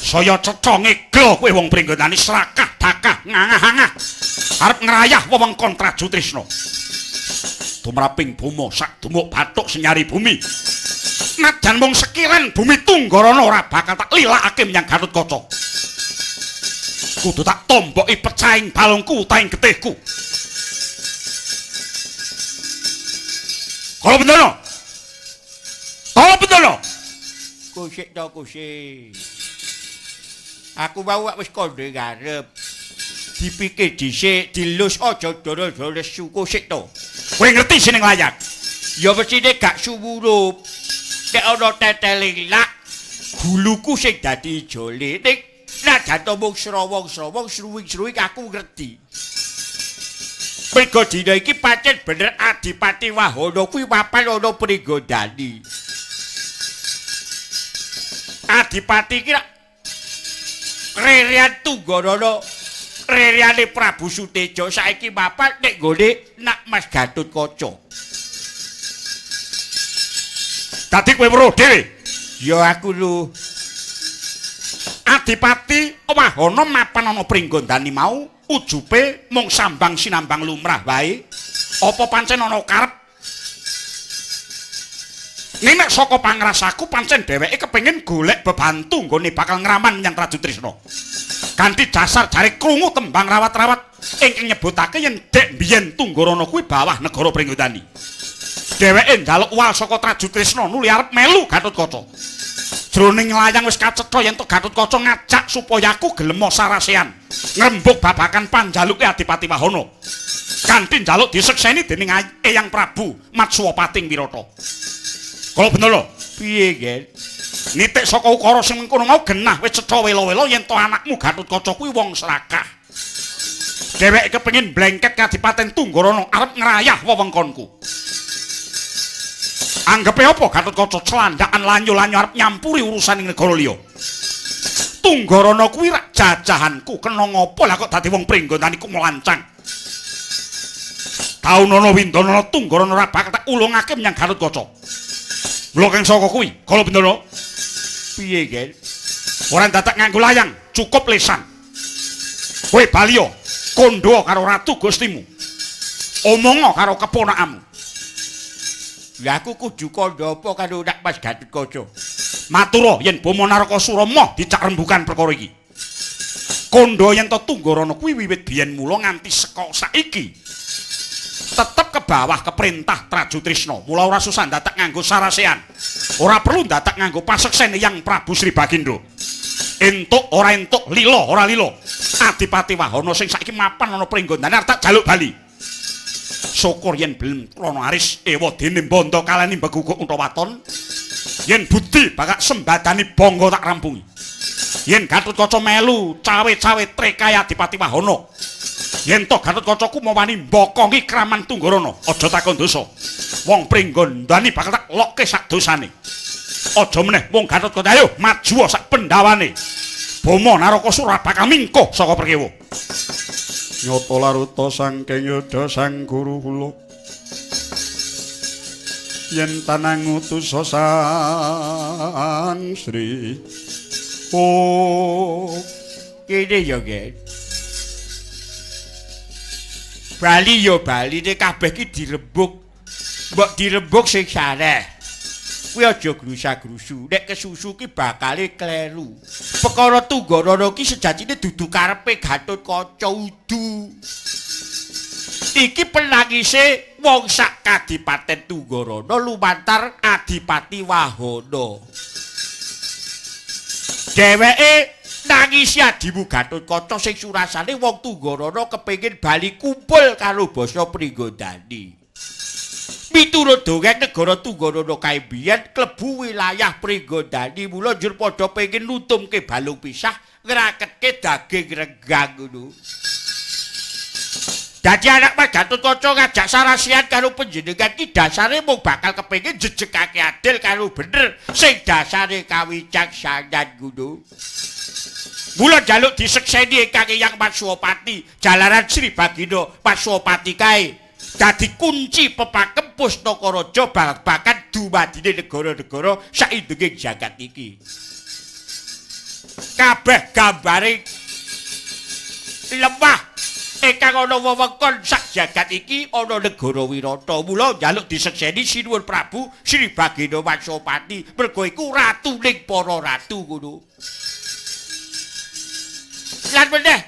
Saya cetha ngeglo kowe wong Pringgondani srakah dakah ngangah-angah arep ngrayah wewengkon Trajutrisna. Tumraping Bama sak dumuk bathuk senyari bumi. Najan mung sekiran bumi Tunggarana ora bakal tak lilakake menyang Gatotkaca. Kudu tak tomboki pecahing balungku utaing getihku. Kala Bendana. Kala Bendana. Kusik to kusik. Aku mau wis kandha ngarep. Dipikir dhisik, dilus aja dara-dara suku sik to. Kowe ngerti sing layak? Ya mestine gak sumurup. Nek ana tetele lak, guluku sing dadi ijole. Ning najan to mung srawong-srawong sruwing-sruwing aku ngerti. Mergo dina iki pancen bener Adipati Wahana kuwi mapan ana Pringgondani. Adipati iki rerean Tunggarana, rereane Prabu Suteja saiki mapan nek nggone Nak Mas Gatotkaca. Dadi kowe weruh dhewe? Ya aku lho. Adipati Wahana mapan ana Pringgondani mau ujupe mung sambang sinambang lumrah wae. Apa pancen ana karep? Ning nek saka pangrasaku pancen dheweke kepengin golek bebantu nggone bakal ngraman menyang Trajutrisna. Kanthi dasar jare krungu tembang rawat-rawat ingkang nyebutake yen dek biyen Tunggarana kuwi bawah negara Pringgondani. Dheweke njaluk wal saka Trajutrisna nuli arep melu Gatotkaca. Jroning layang wis kacetha yen to Gatotkaca ngajak supaya aku gelem sarasean ngrembug babagan panjaluke Adipati Wahana. Kanthi njaluk disekseni dening Eyang Prabu Matswapati Wirata. Kala Bendana, piye, Gen? Nitik saka ukara sing mengkono mau genah wis cetha wela-wela yen to anakmu Gatotkaca kuwi wong serakah. Dheweke kepengin blengket Kadipaten Tunggarana arep ngrayah wewengkonku. Anggepe apa Gatotkaca clandhakan lanyu-lanyu arep nyampuri urusan ing negara liya. Tunggarana kuwi rak jajahanku, kena ngopo lah kok dadi wong Pringgondani ku mlancang. Taunana windana Tunggarana ora bakal tak ulungake menyang Gatotkaca. Mula kang saka kuwi, Kala Bendana. Piye, Gen? Ora dadak nganggo layang, cukup lesan. Kowe baliya kandha karo ratu Gustimu. Omonga karo keponakanmu. Lah aku kudu kandha apa karo Nak Mas Gatotkaca? Matura yen Bama Narakasura moh dicak rembukan perkara iki. Kandha yen to Tunggarana kuwi wiwit biyen mula nganti seka saiki tetep ke bawah keperintah Trajutrisna. Mula ora susah ndadak nganggo sarasean. Ora perlu ndadak nganggo paseksen Eyang Prabu Sri Bagindo. Entuk ora entuk, lila ora lila. Adipati Wahana sing saiki mapan ana Pringgondani arep tak jaluk bali. Syukur yen belem Klana Aris ewa dene bondo kalani beguguk unta waton. Yen budi bakal sembadani bangga tak rampungi. Yen Gatotkaca melu cawe-cawe trekaya Adipati Wahana. Yen to Gatotkaca ku mawani mbokongi kraman Tunggarana, aja takon dosa. Wong Pringgondani bakal tak lokke sak dosane. Aja meneh wong Gatotkaca ayo maju sak pendawane. Boma Narakasura bakal mingkuh saka Perkewa. Nyata laruta saking yudha sang guru kula. Yen tanang ngutus sang Sri. Oh, kene ya, Gen. Bali ya bali nek kabeh ki dirembug. Mbok dirembug sing sareh. Kuwi aja grusa-grusu. Nek kesusu ki bakale kleru. Perkara Tunggarana ki sejatine dudu karepe Gatotkaca udu. Iki penangise wong sak kadipaten Tunggarana lumantar Adipati Wahana. Dheweke nangisi adimu Gatotkaca sing surasane wong Tunggarana kepengin bali kumpul karo basa Pringgondani. Miturut dongeng negara Tunggarana kae biyen klebu wilayah Pringgondani, mula njur padha pengin nutumke balung pisah ngraketke daging renggang ngono. Dadi anak Mas Gatotkaca ngajak sarasian karo panjenengan ki dasare mung bakal kepengin jejegake adil karo bener sing dasare kawicaksanan ngono. Mula njaluk disekseni ingkang Eyang Matswapati jalaran Sri Baginda Matswapati kae dadi kunci pepakem pustaka raja babagan dumadine negara-negara saindenging jagat iki. Kabeh gambare lemah ingkang ana wewengkon sak jagat iki ana negara Wirata. Mula njaluk disekseni Sinuwun Prabu Sri Baginda Matswapati mergo iku ratuning para ratu ngono. Lan meneh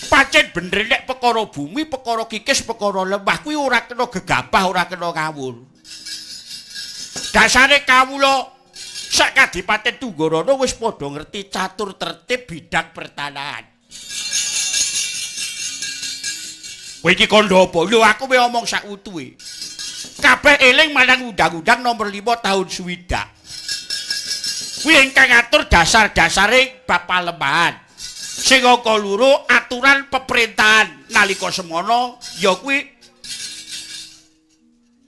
pancen bener nek perkara bumi, perkara kikis, perkara lemah kuwi ora kena gegabah, ora kena ngawur. Dasare kawula sak kadipaten Tunggarana wis padha ngerti catur tertib bidang pertanahan. Kowe iki kandha apa? Lho aku wis omong sak utuhe. Kabeh eling marang Undang-Undang Nomor 5 Tahun 60. Kuwi ingkang ngatur dasar-dasare bab palemahan. Sing angka loro aturan pemerintahan nalika semono ya kuwi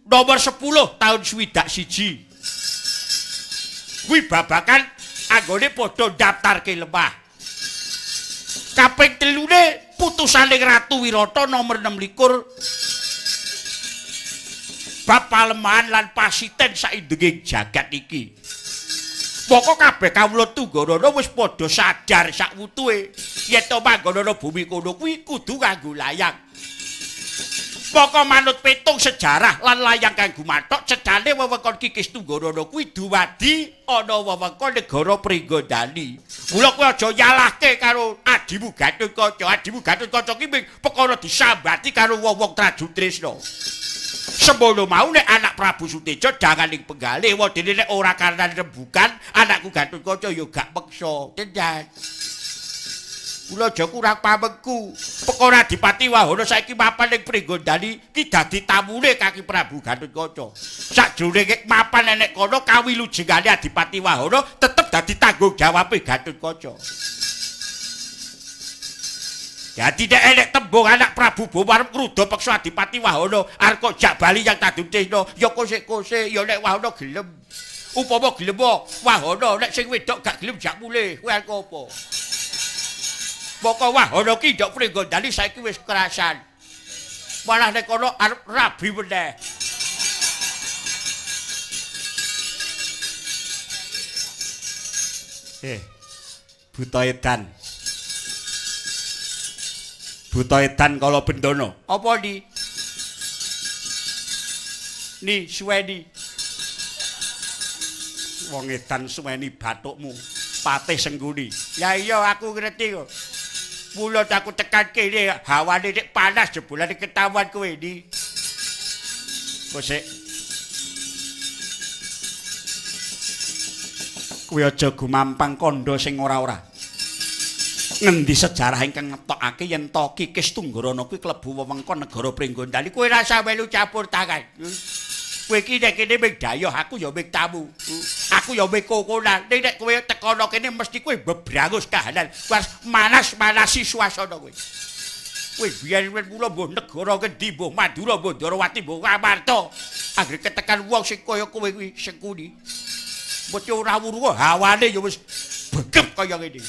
nomor 10 tahun 61. Kuwi babagan anggone padha ndaftarke lemah. Kaping telune putusane Ratu Wirata nomor 26 bab palemahan lan pasiten saindenging jagat iki. Moko kabeh kawula Tunggarana wis padha sadar sak wutuhe yen to manggon ana bumi kono kuwi kudu nganggo layang. Moko manut petung sejarah lan layang kanggo mathok cedhane wewengkon Kikis Tunggarana kuwi dumadi ana wewengkon negara Pringgondani. Mula kowe aja nyalahke karo adimu Gatotkaca. Adimu Gatotkaca ki mung perkara disambati karo wong-wong Trajutresna. Semono mau nek anak Prabu Suteja jangan ing penggalih, wedine nek ora karena rembukan anakku Gatotkaca ya gak meksa. Tenan. Kula aja kurang pamengku. Perkara Adipati Wahana saiki mapan ing Pringgondani ki dadi tamune kaki Prabu Gatotkaca. Sajroning mapan enek kono kawilujengane Adipati Wahana tetep dadi tanggung jawabe Gatotkaca. Dadi nek enek tembung anak Prabu Boma arep ngruda peksa Adipati Wahana arep kok jak bali yang Tadutresna ya kosek-kosek ya nek Wahana gelem. Upama gelem Wahana nek sing wedok gak gelem jak mulih kowe arep apa? Moko Wahana ki ndok Pringgondani saiki wis kerasan. Malah nek kono arep rabi meneh. Buta edan. Buta edan kala bendana. Apa ni? Ni suweni. Wong edan suweni bathukmu, patih sengguni. Ya iya aku ngerti kok. Mula aku tekan kene hawane nek panas jebulane ketawan kowe ni. Kosek. Kowe aja gumampang kandha sing ora-ora. Ngendi sejarah ingkang ngetokake yen to Kikis Tunggarana kuwi klebu wewengkon negara Pringgondani? Kowe rasa melu campur tangan. Kowe iki nek kene mung dayoh, aku ya mung tamu. Aku ya mung kokonan. Ning nek kowe tekono kene mesti kowe mbebrangus kahanan. Kowe manas-manasi suasana kowe. Kowe biyen mula mbuh negara ngendi, mbuh Madura, mbuh Ndorowati, mbuh Amarta. Anggere ketekan wong sing kaya kowe kuwi Sengkuni. Mesti ora wurung hawane ya wis begep kaya ngene.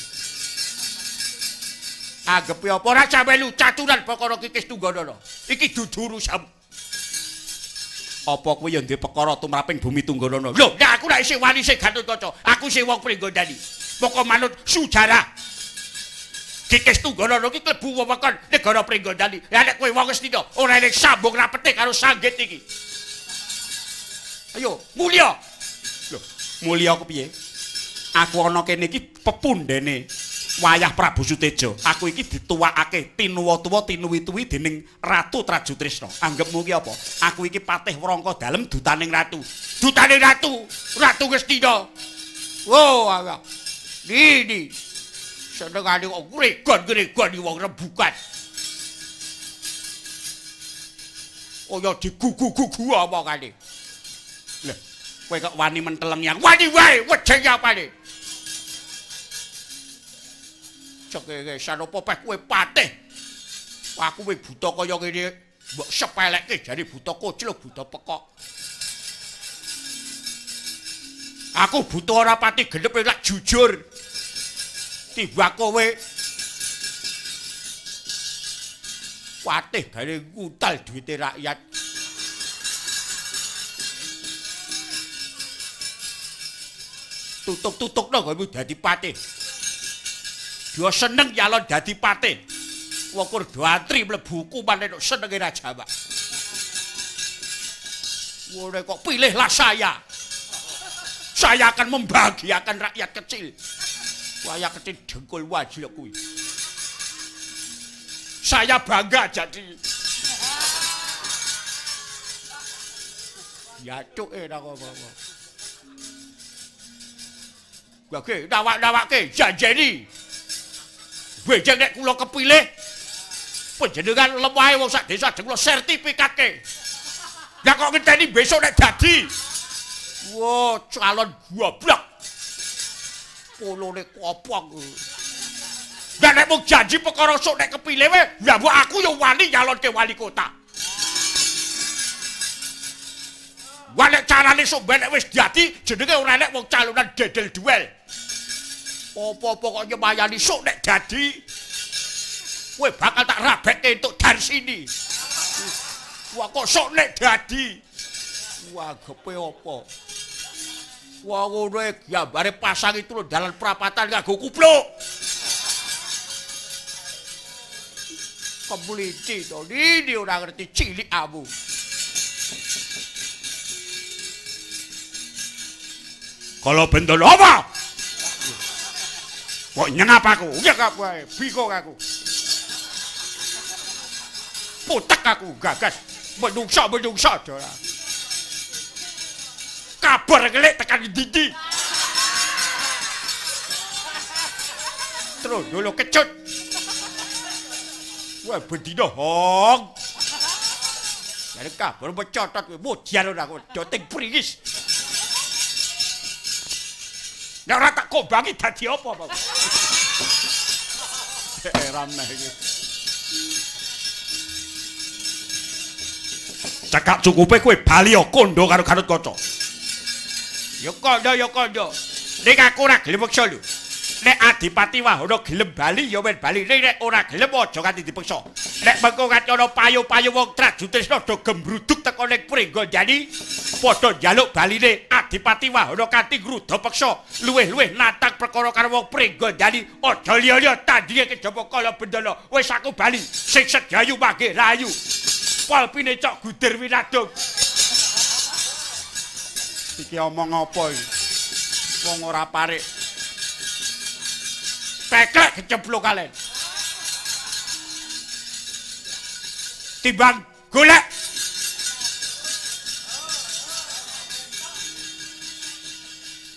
Anggepe apa ora sampe lu caturan perkara Kikis Tungganana. Iki dudu urusan. Apa kowe ya duwe perkara tumraping bumi Tungganana? Lho, nek aku nek isih wani sing Gatotkaca, aku isih wong Pringgondani. Moko manut sujarah. Kikis Tungganana iki klebu wewengkon negara Pringgondani. Lah nek kowe wong Ngastina, ora enek sambung rapete karo sanggit iki. Ayo, mulya. Lho, mulya kepiye? Aku ana kene iki pepundhene wayah Prabu Suteja. Aku iki dituwakake tinuwa-tuwa tinuwi-tuwi dening Ratu Trajutrisna. Anggepmu iki apa? Aku iki patih Wrangka dalem dutaning ratu. Dutaning ratu, Ratu Ngastina. Oh, ala. Nini. Senengane kok ngregon-ngregon wong rembukan. Kaya digugu-gugu omongane. Lho, kowe kok wani menteleng yang wani wae wejeng apane? Cekeke sanopo peh kowe patih. Aku wis buta kaya ngene, mbok sepelekke jare buta koclok, buta pekok. Aku buta ora pati genep lak jujur. Tiba kowe patih gawe ngutal duwite rakyat. Tutuk-tutukno kowe dadi patih. Dia seneng nyalon dadi patih. Wong kur do antri mlebu hukuman nek senenge ra jawab. Wone kok pilihlah saya. Saya akan membahagiakan rakyat kecil. Rakyat kecil dengkul wajlek kuwi. Saya bangga jadi. Ya cuk ora apa-apa. Oke, nawak-nawake janjeni. Benjang nek kula kepilih panjenengan lemahe wong sak desa ajeng kula sertifikatke. Lah kok ngenteni besok nek dadi. Wah, calon goblok. Polone kopong. Lah nek mung janji perkara sok nek kepilih wae, lah mbok aku yo wani nyalonke wali kota. Wah nek carane sok ben nek wis dadi jenenge ora nek wong calonan dedel duel. Apa-apa kok nyemayani sok nek dadi kowe bakal tak rabekke entuk Darsini. Wah kok sok nek dadi. Wah gepe apa? Wah ngono e gambare pasang itu lho dalan prapatan nganggo kupluk. Kemlinci to, ini ora ngerti cilik amu. Kalau bendol apa? Kok nyengap aku? Nyengap wae, bingung aku. Putek aku gagas, menungso-menungso ora. Kabar ngelik tekan ndi-ndi. Terus dulu kecut. Wah bendina hong. Jare kabar mecotot kowe modian ora aku doting pringis. Nek ora tak kombangi dadi apa, Pak? Heran neh iki. Cekak cukupe kowe bali ya kandha karo Gatotkaca. Ya kandha ya kandha. Nek aku ora gelem meksa lho. Nek Adipati Wahana gelem bali ya men bali. Nek ora gelem aja nganti dipeksa. Nek mengko nganti ana payu-payu wong Trajutrisna do gembruduk teko ning Pringgondani padha njaluk baline Adipati Wahana kanthi ngruda peksa luwih-luwih natang perkara karo wong Pringgondani aja liya-liya tandinge kejaba Kala Bendana. Wis aku bali sing sedayu manggih rayu. Pol pinecok gudir winadung. Iki omong apa iki? Wong ora parik. Peklek kecemplung kalen. Timbang golek.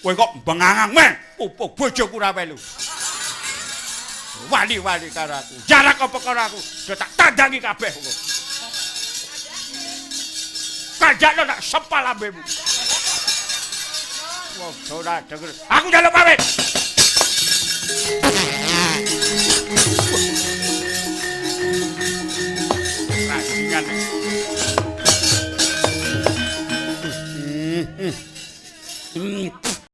Kowe kok bengangang men? Pupuk bojoku ora melu. Wali-wali karo aku. Jarak apa karo aku? Do tak tandangi kabeh kok. Kanjakno tak sempal lambemu. Wong ora denger. Aku njaluk pamit. Rajingan.